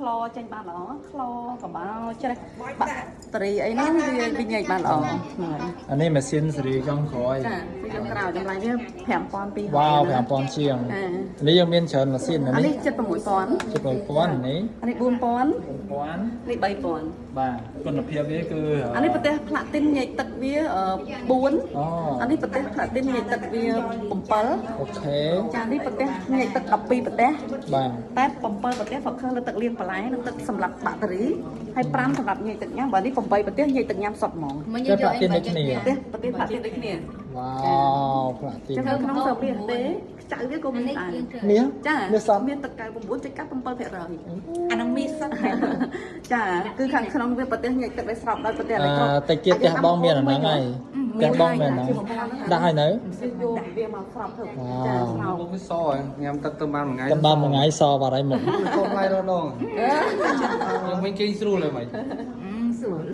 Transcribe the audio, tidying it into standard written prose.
ក្លចេញបានល្អក្លកបោច្រេះបាក់តេរីអីហ្នឹងវាវាញែកបានល្អហ្នឹងហើយ អានេះម៉ាស៊ីនសេរីចុងក្រោយ ចាពីចុងក្រោយតម្លៃវា5200 វ៉ាវ5000ជាង ចា នេះយើងមានច្រើនម៉ាស៊ីនអានេះ អានេះ76,000 76,000នេះ អានេះ4000 4000 នេះ3000 បាទគុណភាពវាគឺ អានេះប្រទេសផ្លាទីនញែកទឹកវា4 អូ អានេះប្រទេសផ្លាទីនញែកទឹកវា7 OK ចានេះប្រទេសញែកទឹក12ប្រទេស បាទ តែ7ប្រទេស focus លើទឹកលាងបន្លែនិងទឹកសម្រាប់បាក់តេរីហើយ5សម្រាប់ញែកទឹកញ៉ាំបើនេះ8ប្រទេសញែកទឹកញ៉ាំសុទ្ធហ្មង ចេះផ្លាទីនដូចគ្នា ប្រទេសប្រទេសផ្លាទីនដូចគ្នា វ៉ាវផ្លាទីន ចឹងនៅក្នុងសើមាសទេខ្ចៅវាក៏មានដែរ មាស ចា មាសសុទ្ធ មានទឹក99.97% អានឹងមាសសុទ្ធ ចាគឺខាងក្នុងវាប្រទេសញែកទឹកដែលស្រោបដោយប្រទេសអេឡិចត្រូ អឺតិចទៀតផ្ទះបងមានអាហ្នឹងហើយផ្ទះបងមានអាហ្នឹងដាក់ហើយនៅ យកវាមកស្រោបធ្វើ វ៉ាវ ចាស្រោប មុខវាសហ៎ញ៉ាំទឹកទៅបានមួយថ្ងៃ តែបានមួយថ្ងៃសបាត់ហើយមុខ កូនផ្លែរដងយើងវិញគេងស្រួលហើយហ្មង ស្រួល។